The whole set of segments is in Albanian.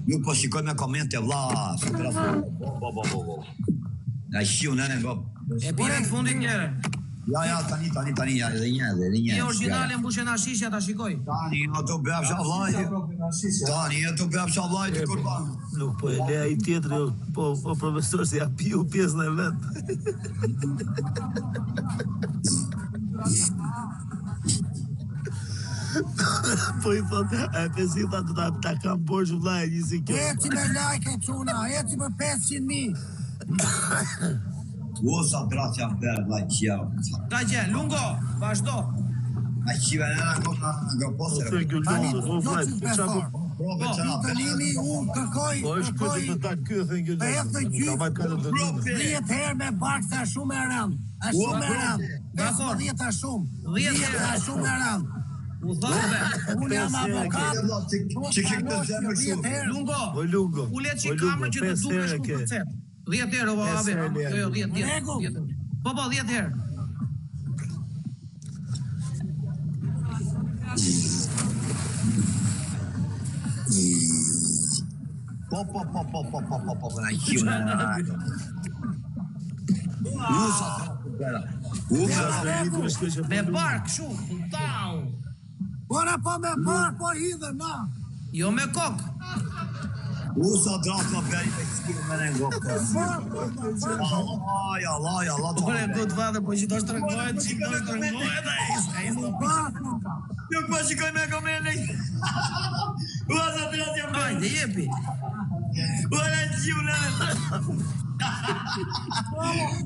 Nuk po shikoj me komente vlla, sa të rast. Po po po po. po. Na shiu nënë ngop. E pive të fundit njëherë. Ja ja tani tani tani ja edhe një edhe një. Një origjinale mbushe na shishja ta shikoj. Tani ato bëfsha vllai. Tani ato bëfsha vllai të kurban. Nuk po e le ai tjetri o, po o profesor se ja piu pjesën e vet. Po i thot, e pesi tha do ta ta kam borxh vllai një si kjo. Eci me like çuna, eci për 500.000. O sa drat jam bërë vllai qia. Ka gjë, Lungo, vazhdo. A qiva na na na na po se. Thank you Tani, Lungo, po jo vllai, që po çfarë profesor. po Prove Po. çana. Ditëlimi unë kërkoj, po është ky kërkoj të të ky thank you të hedh në Lungo. Ka gjyq vajt katër dënime. 10 herë me bark sa shumë e rëndë. Është shumë e rëndë. Dakor. 15 është shumë. 10 10 herë. është shumë e rëndë. U thove. Unë jam Pesë herë avokat. Që ke këtë zemër 10 kështu. herë. Lungo. Po Lungo, Ulet po që Lungo, kamerën që të pesë dukesh herë ku ke. kërcet. 10 herë o Pesë ave. herë, Jo, jo, 10 10. Rregull. 10. Po po 10 herë. Po po po po po po po po po na qiu na na. U sa drat bëra. U Sa sa së është kjo që Me po Lungo. bark kështu, tau. Ora po me bark po hidhen na. Jo me kokë. U sa drat më bëri me qiu me në ngop. Bark, po, me bark. Allah ya Allah ya Allah. Ore Godfather, po që do shtrëngohet, që do shtrëngohet ai, ai s'do. Bark. Nuk po shikoj me komente. U sa drat jam bërë. Hajde, jepi. Ua na qiu na.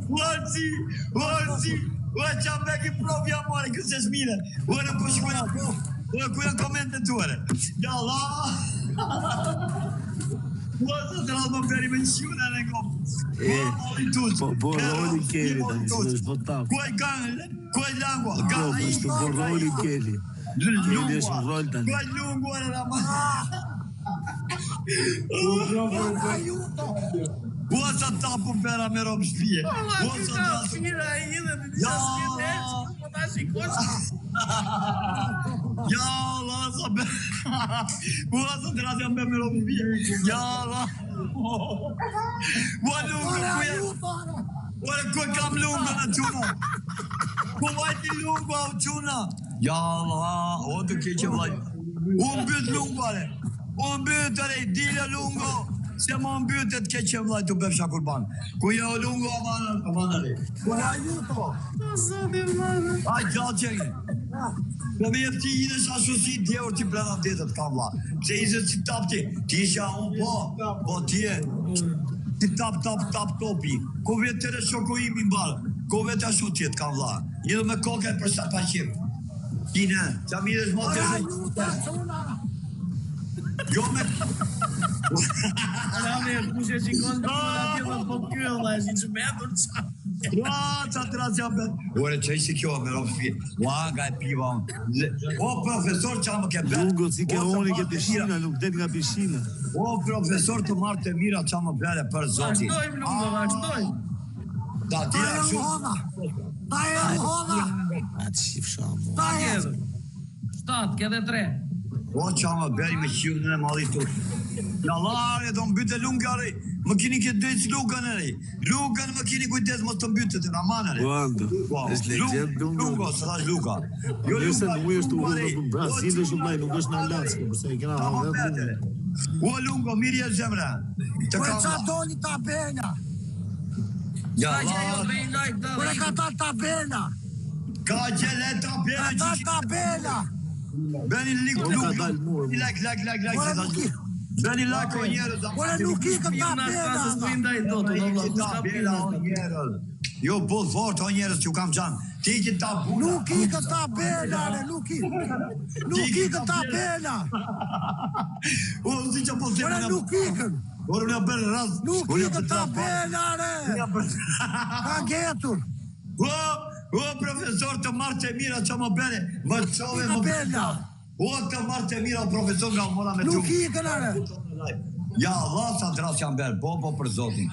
Ua ci, ua ci, ua qa me ki prof jam more, këtë se shmire. Ua nuk po shikoj na prof. Ua ku janë komentet tuare? Ja Allah. Ua sa drat më bëri me qiu na në ngop. E, Ua moli tut. po bo roli Keli tani, se është bo tap. Ku e kanë? Ku e langua? Po, Ga po është bo roli Keli. Keli është në rol tani. Ku e lungua në rama? Ora juto. Ua sa tapu pera me rob shtëpie. Ua, Ua ky sa ka drat. fira ai dhe ti Ja. sa s'ke po ta shikosh. Ja Allah sa be. Ua sa drat jam be me rob shtëpie. Ja Allah. Ua lungu Ora ku je? juto. ora. Ua ku e kam lungën në çuna? Ku vajti lungu au çuna? Ja Allah, o të keqe vllai. U mbyt lungu are. U mbyt are, dile lungo. Se më mbytet keqe vllai tu bëfsha kurban. Ku je o lungo aman aman are. Ora juto. O zoti madh. Ai gjatë që je. Po më jep ti idesh ashtu si djeur ti brenda detit ka vlla. Pse ishe si tap ti? Ti isha unë po, po ti je. Ti tap tap tap topi. Ku vjet tërë shoku im i mbar. Ku vet ashtu ti të kam vlla. Lidhur me kokën për sa pa qep. Ti ne, qa mirësh më të Ora juto çuna. Jo me Ora me kush e shikon po atje do po ky valla është i çmendur ça. Ua, qa të rast jam bet. Ore, që ishte kjo me rob shtëpi? Ua, nga e piva unë. Le- O, profesor, qa më ke bet? Lungo si ke O, të oni ke marrë të mira. pishina, nuk del nga pishina. O, profesor, të marrë të mira, qa më bere për zotin. Vazhdojmë Lungo, vazhdojmë. Ta Ta tira e kështu. hodha. Ta e hodha. A të shifsha mo. Ta e. Tjetër. 7, ke dhe 3. O, qa më beri me qiu në malli tu. Ja lare, do mbyte lunga re. Më kini këtë drejt lugën e re. Lugën më kini kujdes mos të mbytet, aman e re. Luando, Wow. është legjend Lungo. Lungo, se thash Luka. Jo, mirë se në ujë është Lunga, u re. në Brazil është vllai, nuk është në Alaska, përse e kena Ta më hallë bete, re. O Lungo, mirë je zemra. Të Po kam. ça doli tabela? Ja, Ka gjë jo la, bëjnë like ta Po e dhe ka dal tabela. ka gjele tabela Ka që dal tabela. Bëni like, Po, ka luk, dal mur, luk, like, like, like, like, Ore, se nuk thash. i- Bëni like o njerëz. Ore nuk ikën Piu na tabela. sa s'po i ndaj dot, o valla, kush ka Tabela o piu? njerëz. Jo, po fort o njerëz që ju kam xhan. Ti që tabula. Nuk ikën tabela, re, nuk ikën. Nuk ikën tabela. O, si që po them. Ore nuk ikën. Ore unë jam bërë rast. Nuk Unë jam ikën bërë tabela, re. Unë jam bërë. Ka ngecur. O, o profesor të marrë të mira që më bëre, më çove më Tabela. O të marrë të mira o profesor nga mora me Nuk tu. ikën, are. Ja Allah sa dras jam bërë, po po për zotin.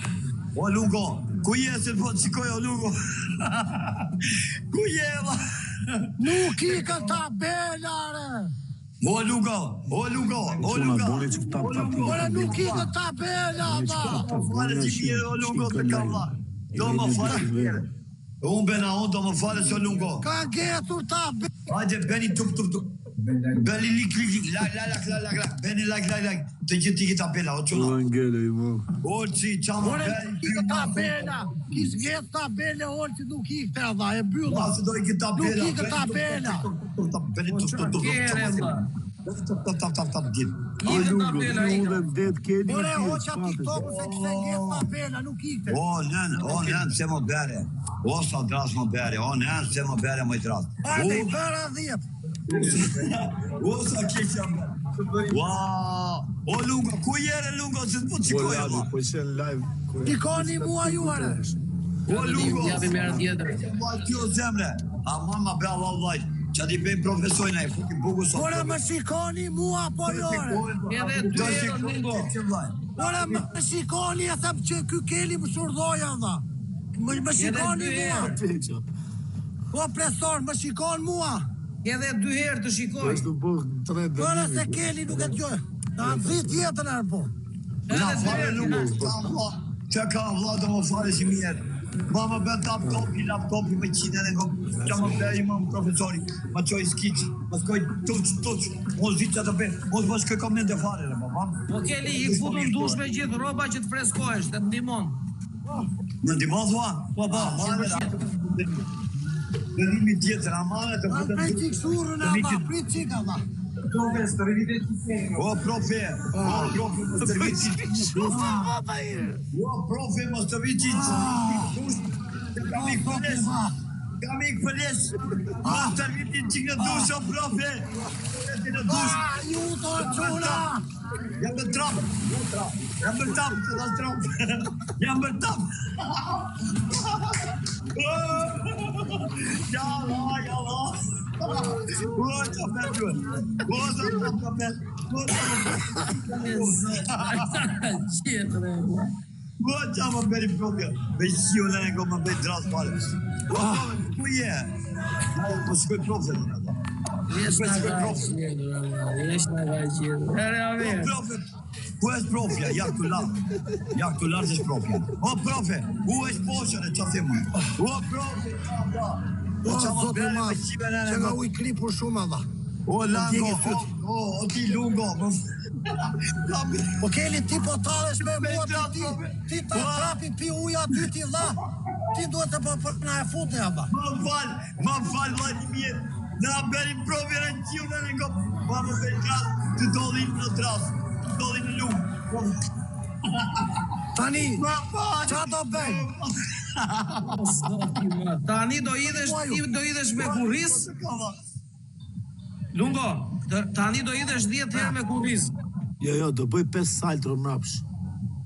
O Lungo, ku je se po të shikoj o Lungo? ku je valla? Nuk ikën tabela, re. O Lugo, o Lugo, o Çuna Lugo. bëri që tap tap ti. Ore nuk i kë tabela, Që vlla. tap tap Fale bëri si mirë, o Lungo të kam vlla. Do më fale si mirë. Unë bena, unë do më fale se o Lungo. Ka ngecur tabela. Hajde, bëni tup tup tup. Bëni lik lik lik, like like like like like, bëni like like like. Të gjithë tiki tabela, o çuna. O ngele i mo. O ci, qa më Ore bëni. nuk i kë tabela. Kis ngec tabela, orë që nuk i këte, vlla, e mbylla. Masi do i ki tabela. Nuk i kë tabela. Bëni tup tup tup. Kere, vlla. Bëni tup tup tap tap tap gjithë. O Ikën Lungo, tabela, ti ikën. udhen det keni Ore, ti. hoqa TikToku se kishte ngec tabela, nuk i këte. O nën, o nën, pse më bere? O sa dras më bere, o nën, pse më bere më i dras. Hajde, i bëra 10. O sa keq jam bere. Ua, o Lungo, ku jere Lungo, se s'po të Po shikoj Lali, valla. po qenë live. kur- Shikoni mua ju, ore. O Lungo, Japim herë tjetër. Ma kjo zemre. Aman ma be Allah vllai. Qa ti bëjmë profesorin ai, futi buku sot. Ore, më shikoni mua, po jo, ore. Edhe dy Do herë, shikoj Lungo. që vllai. Ore, më shikoni, e them që ky keli më shurdhoja, vlla. Më, më shikoni dy mua. herë. Peqa. O, profesor, më shikon mua. Edhe dy herë të shikoj. Është u bë tre Ore, se dënimi. keli nuk e dëgjoj. Na nxit jetën arë po. Na Edhe dy fale herë. Lungo, ka vlla. Që ka vlla do më fale si mirë. Ma më bën laptopi, laptopi më qinë edhe nga që më bëri më profesori, më çoi skiç, më shkoi tuç tuç, mos di çfarë të bëj, mos më shkoj komente fare, po mam. Po Keli, i futun dush me gjithë rroba që të freskohesh, të ndihmon. Më ndihmon thua? Po, po, Amane, 100%. Dënimi tjetër, amane të Na futem. prit çik surrën, vlla, prit çik, vlla. O profe, o profe, mos të viti. O profe, mos të viti. Kam ik pëles. Kam ik pëles. Mos të viti çik në dush, o profe. Ti në dush. Ah, ju to çuna. Jam bërë trap. Jam bërë tap, të thash trap. Jam bërë tap. Ja la, ja la. O, qa për duhet. O, sa trap ka për. O, qa më për. Tjetër. O, qa më bëri propja. Me si unë e më bëj dras pare. O, ku je? Po shkoj profe. Jesh na ka tjetër, jesh na ka tjetër. Ere O, aver. profe, ku është profja? Ja këtu lart. Ja këtu lart është profja. O profe, ku është poshën e çfarë them unë? O profe, qa ba? O, O qa më zoti bëre me madh, qimen e që nga ujë kripur shumë, vlla. O lango, Ndjeki o, syt. o, o ti lungo. Më... Ka bë- Po keli ti po tallesh me Me mua ti trap, ti profe. ti ta Ua. trapi pi ujë aty ti vlla. Ti duhet të po po na e futni vlla. Më fal, më fal Vladimir. Na bëri profja e qimen e ngop. Ma më bëj dras, të dolli në dras, të dolli në lumë. Tani Më fal. qa do bëjmë? Tani do idhesh, ti do idhesh me kurriz. Lungo, tani do idhesh 10 herë me kurriz. Jo, jo, do bëj 5 saltro mrapsh.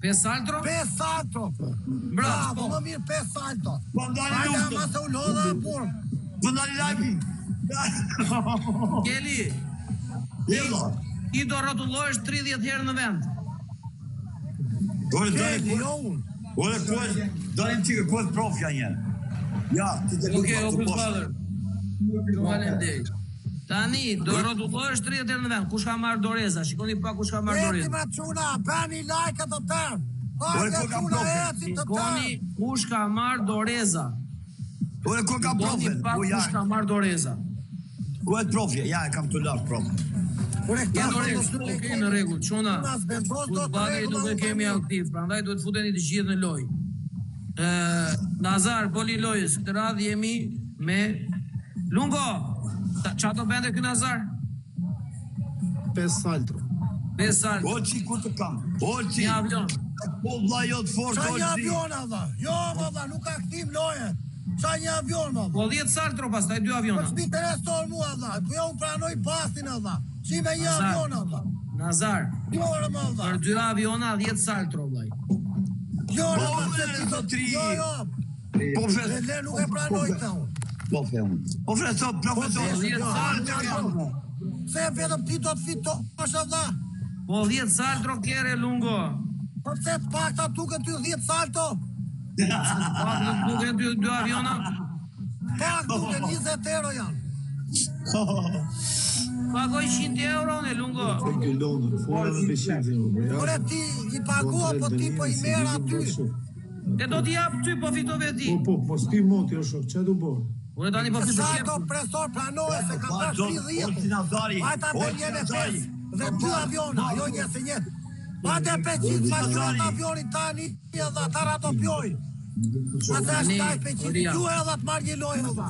5 saltro? 5 salto. Mbrapsht, Bravo, po. më mirë 5 salto. Po ndali Hajde luftën. ama se u lodha burr. Po ndali lajmin. Keli, Jelo. ti do rrotullohesh 30 herë në vend. Ore dali, Keli, jo unë. ore ku është? Dali çikë, ku është profja një herë? Ja, ti të Okej, lutem, o të good poshtë. father. Faleminderit. Tani do rrotullohesh 30 herë në vend. Kush ka marr doreza? Shikoni pak kush ka marr Eci doreza. me çuna, bëni like të tërë. Ore, Hajde ku kam çuna, profe? eci të Shikoni tërë. kush ka marr doreza. Ore ku ka Shikoni profen? pak Ku ja? kush ka marr doreza. Ku është profja? Ja, e kam të lart profen. Ore, Ja këta doreza, okej në rregull. Çuna. Çuna s'vendos do të Futbolli rregulla, nuk e unë kemi tani. aktiv, prandaj duhet futeni të gjithë në lojë. Ë Nazar, boli lojës, këtë radhë jemi me Lungo. Ta, qa do bënte ky Nazar? 5 saltro. 5 salto. O çi ku të kam? O çi. Një avion. Po vlla jot fort Qa o një çi. avion, vlla? Jo, më vlla, nuk ka kthim loje. Qa një avion, më vlla? Po 10 saltro pastaj dy Po aviona. s'mi intereson mua, vlla. Po jo, unë pranoj bastin, vlla. Si me një Nazar. avion, vlla. Nazar, Jo, ore, më vlla. për dy aviona 10 saltro vllai. Jo, ore, Po, vlla, se ore, ti do zotri. Jo, jo. Po Le, fres. le, nuk e pranoj këtë unë. Po fe unë. Po fres, o profesor. Po, 10 jo, saltro. jo. Se vetëm ti do të fitosh, vlla. Po 10 saltro kere Lungo. Po pse të pakta duken ty 10 salto? Pak nuk duken dy dy aviona. Pak duken 20 euro janë. Pagoj 100 euro unë Lungo. Thank you London, fora me 500 euro. bre, Ore ti i pagua, po ti po i merr aty. E do t'i jap ty, po fitove ti. Po, po, po s'pi moti, o shok, ç'a do bërë? Unë tani po fitoj Sa qep. do presor pranohe se ka bërë 30. Olsi Nazari, Hajta Olsi për një me Nazari. 5 dhe dy aviona, jo një se një. Hajta 500 pa quhet avionin tani edhe ata ra do pjojnë. Ata është Tani, taj 500, Oria. ju edhe të marrë një lojë edhe.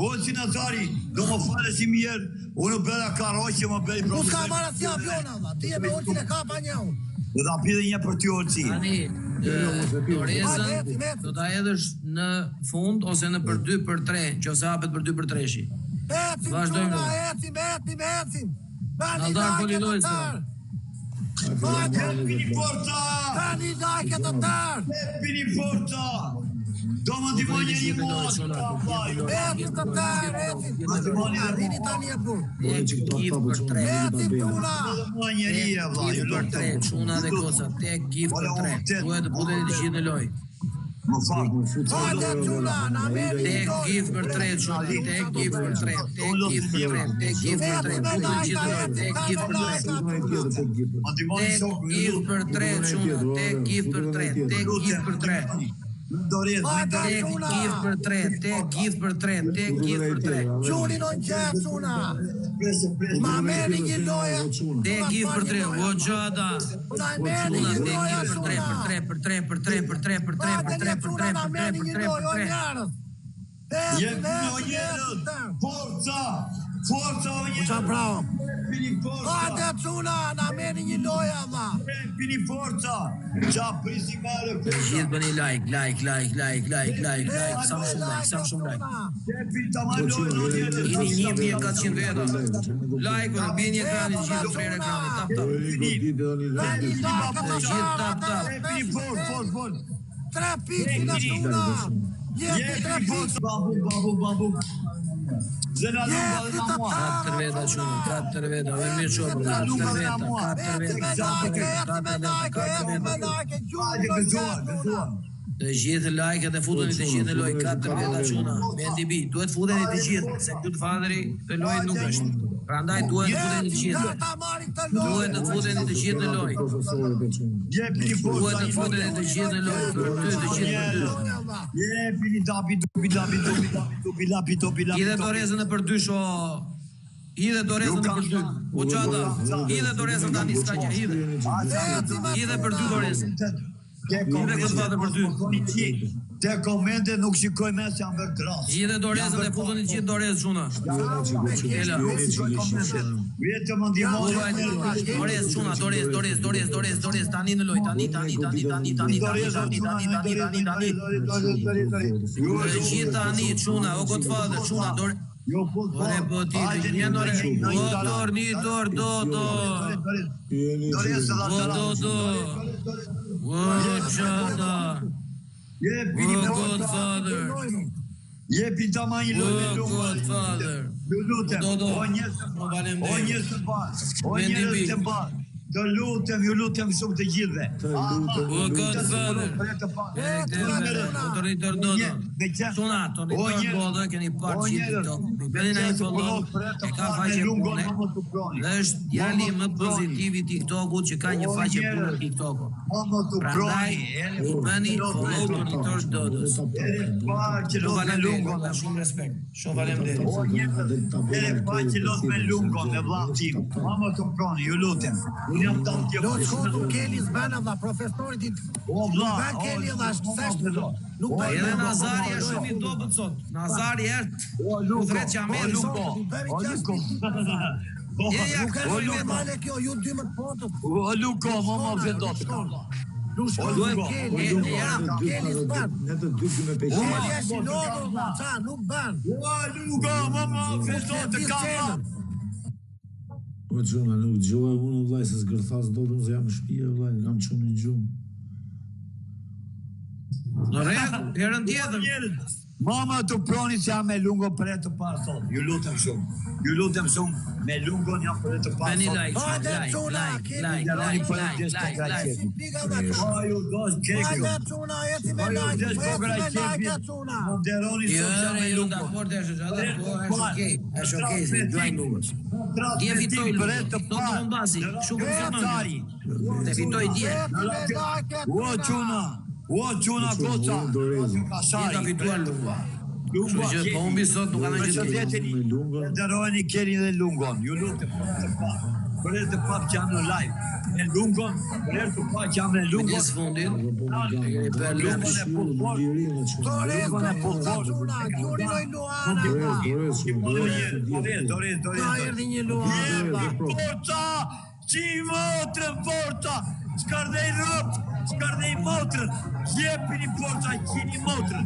Olsi Nazari, do më falë si mirë, unë u bëra karroqe, më bëri Unë s'ka marrë asnjë avion edhe, ti e me Olsin e ka pa një unë. Do ta pi dhe një për ty Olsi. Tani, Jo, jo, mos e pi. Dorezën Hajde, ecim, ecim. do ta hedhësh në fund ose në për 2 për 3, nëse hapet për 2 për 3-shi. Ecim, Vazhdojmë. çuna, ecim, ecim, ecim. Bani Nazar, like foli të lojës, tërë. Hajde, Pini forca! bani like të tërë. Pini forca! Do më ndihmoj Të njëri gjithë mua. lojë, çuna, të gjithë lojë. Ecim të tërë, ecim. Arrini tani e burr. Tek gif për 3. Ecim çuna. Do mua njëri e vlla, Gif ju për lutem. 3, çuna dhe goca, tek gif për 3. Duhet të futeni të gjithë në lojë. Më fal. Hajde çuna, na merri një Tek lojë. gif për 3, çuna, tek gif për 3, tek gif për 3, tek gif për 3, futeni të gjithë në lojë, tek gif për 3. Më ndihmoni Tek shoku, ju gif lutem. për 3, çuna, tek gif për 3, tek gif për 3. Dorez, Hajde Tek çuna. gif për 3, tek gif për 3, tek gif për 3. Çuni në gjatë çuna. presë, presë. Ma merri një lojë. Tek gif për 3, o gjada. Na merri Çuna, një tek lojë gif për 3, çuna. për 3, për 3, për 3, për 3, për 3, për Hajde 3, një për çuna 3, na për 3, merri për një 3, lojë për o 3. njerëz. Jep Ecim, o ecim, njerëz. ecim tërë. Forca! Forca o njerëz. Qa bravo. Pini forca! Hajde çuna, na merri një lojë alla. Pini forca! Qa prisi marë Të forca! gjithë bëni like, like, like, like, like, like, like, sa më shumë like, sa më shumë like. Jepi ta marrë lojën o njerëz. Jeni 1400 veta. Like, ore, bini ekranin gjithë, prerë ekranin, tap tap. Bani like të Të gjithë tap tap. Jepini fort, fort, fort. Tre pikë në çuna. Jepi tre Jepini pikë. forca. Bambu, bambu, bambu. Zena lumba Jepi dhe na të mua. Katër veta çuna, katër veta, vjen mirë çopa, katër veta, katër Eci veta, me katër like, veta, eci katër me veta, like, katër eci me veta. like, Hajde gjuni në gëzuar, gjatë gëzuar. Të gjithë like-et e futeni të gjithë në lojë, katër veta çuna. Mendi bi, duhet futeni të gjithë, se Godfatheri të lojë nuk është. Prandaj duhet të futeni të Eci gjithë. ta marrin këtë lojë. Duhet të futeni të gjithë në lojë. Jepini forca. Duhet të futeni të gjithë në lojë, për ty të gjithë për dy. Jepini dabi dubi dabi dubi dabi dubi lapi dubi lapi. Hidhe dorezën në për dysh o Hidhe dorezën në për dy. O çata, hidhe dorezën tani s'ka gjë, hidhe. Hidhe për dy dorezën. Te Hidhe për dy. Te komente nuk shikoj më se janë bërë dras. Hidhe dorezën dhe futuni të gjithë dorezë çuna. Ela. Vjetë më ndihmoni. Dorez çuna, dorez, dorez, dorez, dorez, dorez tani në lojë, tani, tani, tani, tani, tani, tani, tani, tani, tani, tani, tani. Të gjithë tani çuna, o Godfather, çuna, dore. Jo, po, po. Ore po ti, Hajde, një dore. një O dor, një dor, do do. Dorezë O do do. O çata. Jepini O forca. Godfather. Jepi ta ma një lojë me O lumba. Godfather. Ju lutem, Do, do. o njerëz të Po, mbarë, faleminderit. o njerëz të mbarë, o Mendi njerëz bi. të mbarë. Të lutem, ju lutem shumë të gjithëve. Të lutem, O Godfather. Çuna, Toni do do keni parë gjithë TikTok. Bëni na një follow, e ka faqe pune. Dhe është djali më pozitiv i TikTokut që ka një faqe pune në TikToku. Prandaj, bëni follow Toni Tosh Dodës. Parë që Shumë lot me faleminderit, lungon, valla, shumë respekt. Shumë faleminderit. o njerëz, e parë që lot me lungon, me vllau tim. Mama të proni, ju lutem. Unë jam tam tje. Lo shkotu Keli s'bën valla, profesori ti. O vlla, Bën Keli valla, s'është. Nuk O, bëj. Edhe Nazari është shumë i dobët sot. Nazari është O Luko, Thret që o Amerikë. Luko, o Luko. Je, ja, Nuk këtu është i vetëm. normale kjo, ju dy më të fortët. O Luko, mama vedot. Nuk shkon Duhet- Keli. E, nuk e, bën, Keli s'bën. Ne të dy dy me Keli 500. është i lodhur, valla, qa, nuk bën. O Luko, mama vedot të kam. O çuna, nuk dëgjoj unë vllai se zgërthas dot unë se jam në shtëpi vllai, kam çunë në gjumë. Në rregull, herën tjetër. Njerëz, Mama të proni se jam me Lungo për herë të parë sot. Ju lutem shumë. Ju lutem shumë me Lungon jam për herë të parë Bëni sot. like, Hajde, like, çuna, like, keni like, Nderoni like, për like, vdes like, kokra like. qefi. Pika vlla çuna. O ju dosh keq ju. Hajde çuna, eci me O ju like, vdes eci kokra me like qefi. çuna. Më nderoni Jo, sot jam me jo, Lungon. dakord është, edhe po, është okej, është okej, se gjuajnë Lungos. Dje fitoi Për herë Lungo, të sot do parë. humbasi, kështu funksionon. Tari. Se fitoi dje. Eci me like O çuna, o çuna goca. Doreza. Dje ka fituar Lungo. Lungo. Kështu që po humbi sot nuk ka ndonjë gjë të keqe. Me Lungon. Nderojeni Kelin dhe Lungon. Ju lutem për herë të parë. Për herë të parë që jam në live. Me Lungon, për herë të parë që jam me Lungon. Midis fundit, Po po me e keni bërë Lungon lëmsh. e full Lirinë o çuna. Dorez, Lungon e full vlla çuna, gjuri loj Luana Dorez, vlla. dorez, çuna, dorez. Dorez, dorez, dorez. Na erdhi një Luana vlla. Forca! Qi motrën forca! Shkardej rëp! Shkardej motrën! Jepini forca, qini motrën!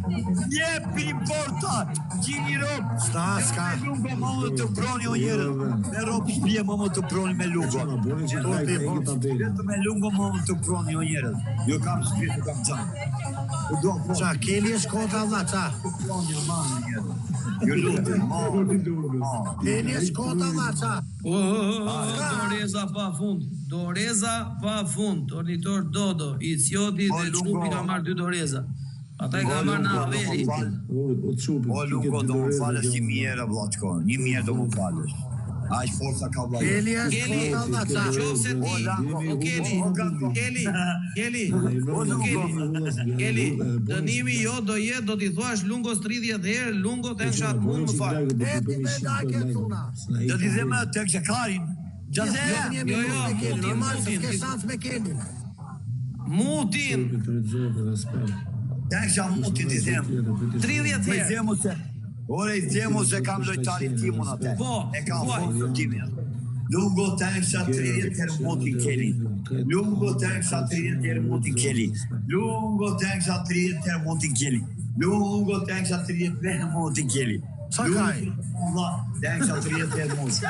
Jepini forca, qini rëp! S'ka, s'ka. Me lungo më më të proni o njerëz. Me rëp shpje më më të proni me lungo. Çuna, bëni që like, e ke tabelën. Vetëm me lungo më më të proni o njerëz. Jo kam shpirt, jo kam xhan. U do po Qa, Keli është kota vlla, qa? proni o man njerëz. Ju lutem, mo. Keli është kota vlla, qa? O, o, o, Doreza pa fund. Doreza pa fund. Tornitor Dodo, Icioti O, dhe Lungo. Çupi ka marrë dy doreza. Ata i O, ka marrë në Lungo, do Averi. më fal. O, o çupi. O Lungo, do më falësh një mijë vllaçko, një mijë do më falësh. Aq forca ka vlla. Keli është Keli, kota vlla, qa? Qoftë se ti, o Keli, Keli, Keli, o Keli, Keli, dënimi jo do jetë, do t'i thuash Lungos 30 herë, Lungo të kisha atë mund më fal. Eci me like çuna. Do t'i them atë tek Shakarin. Gjatë Jo, Jo, jo, me Kelin, mutin, normal se mutin. s'ke shans me Kelin. Mutin, tek Shamuti t'i them. 30 Po i herë. themu se Ore i themu se kam lojtarin tim unë atë. Po, E kam po. forcën timin. Lungo tek sa 30 herë mutin Keli. Lungo tek sa 30 herë mutin Keli. Lungo tek sa 30 herë mutin Keli. Lungo tek sa 30 herë mutin Keli. Sa ka ai? Vlla, tek sa 30 herë mutin.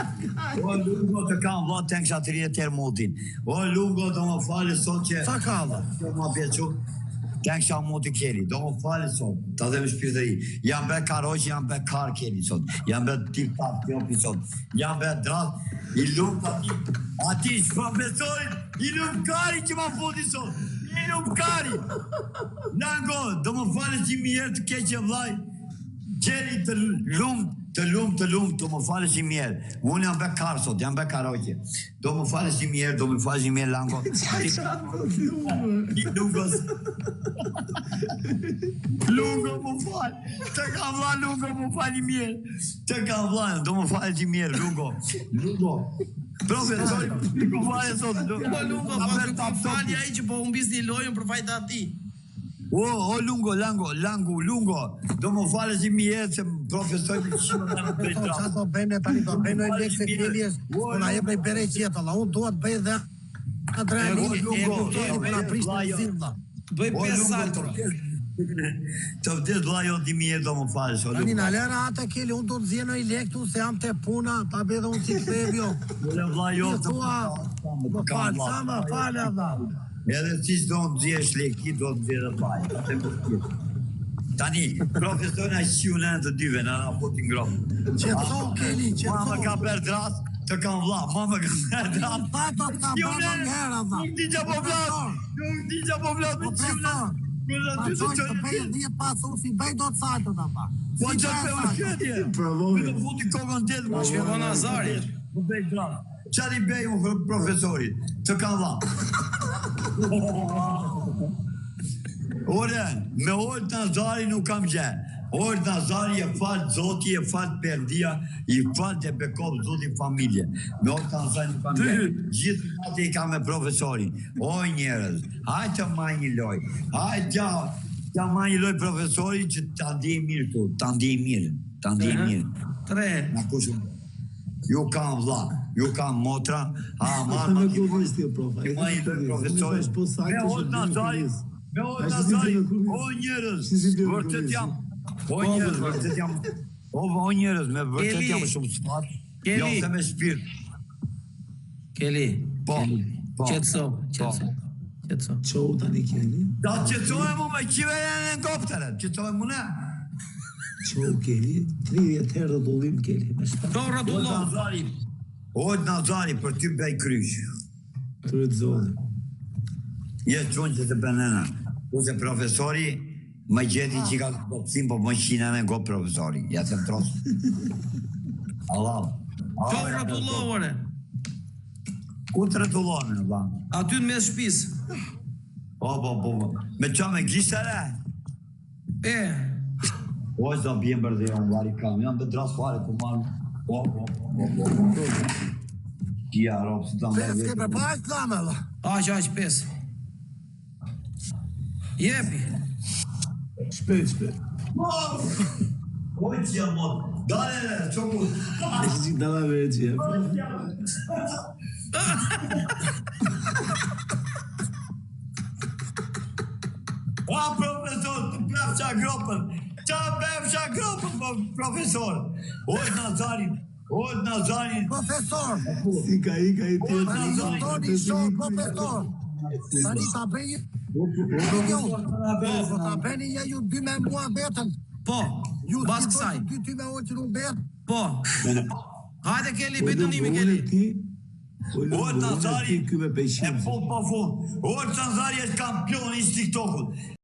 O Lungo të kam vlla tek sa 30 herë mutin. O Lungo do më falë sot që Sa ka vlla? Kjo ma pjequ, Tek sa muti keli, do më falë sot, ta them shpirtëri. Jam be karoq, jam be kar keli sot. Jam be tip tap kjopi sot. Jam be drath, i lum ati. Ati s'po besojnë, i lum kari që ma futi sot. I lum kari. Lango, do më falë që mi herë të keqe vllaj. Keli të lum, të lum, të lum, do më falë që mi herë. Unë jam be kar sot, jam be karoqe. Do më falë që mi herë, do më falë që mi herë Lango. I Lungos. Lungo më fal. Të kam vlla Lungo më fal i mirë. Të kam vlla, do më fal i mirë Lungo. Lungo. Profesor, nuk fal sot. Po Lungo, A po ber nuk tap i topi. fali ai që po humbisni lojën për faj të atij. O, o Lungo, Lango, Langu, Lungo. Do më falësh i mirë se profesor më shumë në Po, qa do bëjmë ne tani, do bëjmë ne lekë se Keli është, po na jep një bereqet vlla, unë dua të bëj dhe adrenalin, E, Lungo, e, po na prish vlla, të jo. zin vlla. Bëj O 5 Lungo, salto. të vdes vlla jo di mirë do më falësh o Tani Lungo. na lera atë Keli, unë do të zjenë i lek tu se jam te puna, ta bëj dhe unë si ktheb jo. Ore vlla jo Ti të thua, më kam fal, vlla. sa më fal vlla. Edhe si s'do të nxjesh lek, i do të nxjerrë faj. Atë më thjesht. Tani, profesor na qiu në të dyve, na na futin ngrohtë. Qetso Keli, Mama qetso. ka bërë drath, të kam vlla, mama ka bërë drath. Pa to të kam Qiu bërë në, më herë vlla. nuk di që po flas, nuk di që po flas, Po me qiu në. profesor, Në Pa ty të çoj të çoj. bëj 10 pas unë si bëj do të salto ta pa. Po Si që bëj të salto? ushqetje. Provoj. Të futi kokën tjetër, Po shpjegon Azari. Po bëj drath. Çfarë i bëj unë profesorit? Të kam vlla. Ore, me Olt Nazari nuk kam gjë. Olt Nazari e fal Zoti, e fal Perdia, i fal dhe bekop Zoti familje. Me Olt Nazari nuk kam gjë. Gjithë atë i kam me profesorin. O njerëz, hajtë të maj një loj. Hajtë ja, ta maj një loj profesorin që ta ndjej mirë tu, ta ndjej mirë, ta ndjej mirë. 3. Na kush Ju kam vlla, ju kam motra, ha marr Me ma kurriz ti prof. i maj i loj profesorit. Po saktë Me Olt Nazari, me Olt Nazari, o njerëz, Si si bie në vërtet kurriz? jam, o njerëz, vërtet jam, o, o njerëz, me vërtet Keli. jam shumë smart, Keli. jam se me shpirt, Keli. po, po. Qetso, qetso. Qetso. Çou tani Keli. Da qëtohem mu me qiveren në kopteret, qëtohem mu ne. Ço Keli, 30 herë rrotullim Keli, me shtatë. Ço rrotullo. Nazari. O Nazari për ty bëj kryq. Të zoti. Je çun që të bënena. Ose profesori më gjeti që ka kuptim, po më qina në go profesori. Ja them tros. Allah. Ço rrotullo ore. Ku të rrotullon valla? Aty në mes shtëpisë. Po, po, po. po. Me qa me gishtare? E, O, s'do bjem për dhe unë vari kam, jam të dras fare, ku marrë. Po, po, po, po, po. Kia, rob, si ta Pes ke për pa aq lame valla. aq aq pes. Jepi. Shpejt, shpejt. O, që jam, mo. Dale, le, çoku. E që që dala vere që jep. A, profesor, të plafsha gropën. Qa plafsha gropën, po, profesor. O, Nazarin, o, Nazarin. Profesor, Si ka i ka i tjetër. tani ju thoni shoh profesor. Tani ta bëj një video. Po ta bëni një ju dy me mua vetëm. Po. Ju Pas dy kësaj. dy dy me unë që nuk bet. Po. Hajde Keli, Po bëj dënimi Keli. Ti, o O, Lungo, unë Nazari, ti ky me e peqim. fund pa fund. O, Nazari është kampion i TikTokut.